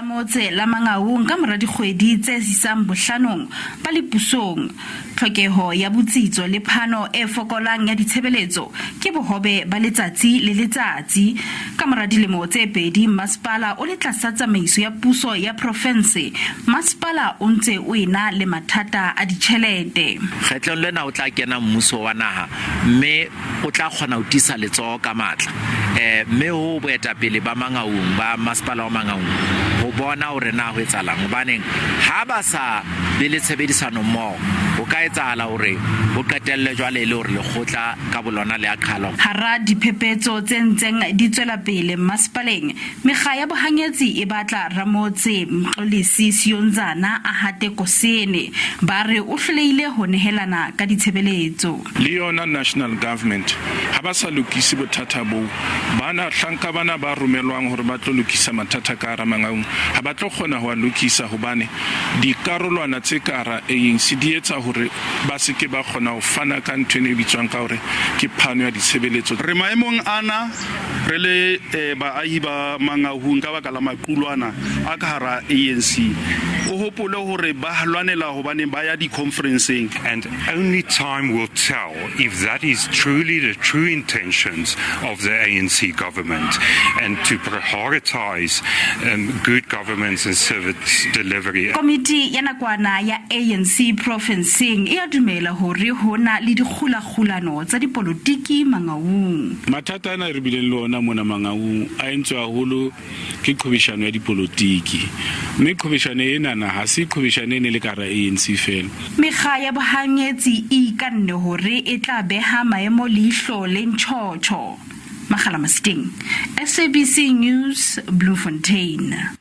motse la Mangaung ka mora dikgwedi tse isang bohlanong ba le pusong. Tlhokeho ya botsitso le phano e fokolang ya ditshebeletso ke bohobe ba letsatsi le letsatsi. Ka mora dilemo tse pedi masepala o le tlasa tsamaiso ya puso ya profense, masepala o ntse o ena le mathata a ditjhelete. Kgetlong lena o tla kena mmuso wa naha mme o tla kgona ho tiisa letsoho ka matla mme ho boetapele ba Mangaung, ba masepala wa Mangaung ho bona hore na ho etsahalang. Hobaneng ha ba sa be le tshebedisano mmoho, ho ka etsahala hore ho qetelle jwale e le hore lekgotla ka bolona le a qhalwa. Hara diphephetso tse ntseng di tswela pele masepaleng, mekga ya bohanyetsi e batla ramotse Mxolisi Siyonzana a hate kosene. Ba re o hlolehile ho nehelana ka ditshebeletso. Le yona national government ha ba sa lokise bothata boo, bana hlanka bana ba romelwang hore ba tlo lokisa mathata ka hara Mangaung ha ba tlo kgona ho a lokisa hobane dikarolwana tse ka hara ANC di etsa hore ba se ke ba kgona ho fana ka ntho eno e bitswang ka hore ke phano ya ditshebeletso. Re maemong ana re le baahi ba Mangaung ka baka la maqulwana a ka hara ANC. O hopole hore ba lwanela hobane ba ya dikhonferenseng. And only time will tell if that is truly the true intentions of the ANC government and to prioritize good governance and service delivery. Komiti ya nakwana ya ANC profenseng e a dumela hore ho na le dikgulakgulano tsa dipolotiki Mangaung. Mathata ana re bileng le ona mona Mangaung a entswe haholo ke qhwebeshano ya dipolotiki, mme qhwebeshano enana ha se qhwebeshano e ne le ka hara ANC feela. Mekga ya bohanyetsi e ikanne hore e tla beha maemo leihlo le ntjhotjho. Makgala Masiteng, SABC News, Bloemfontein.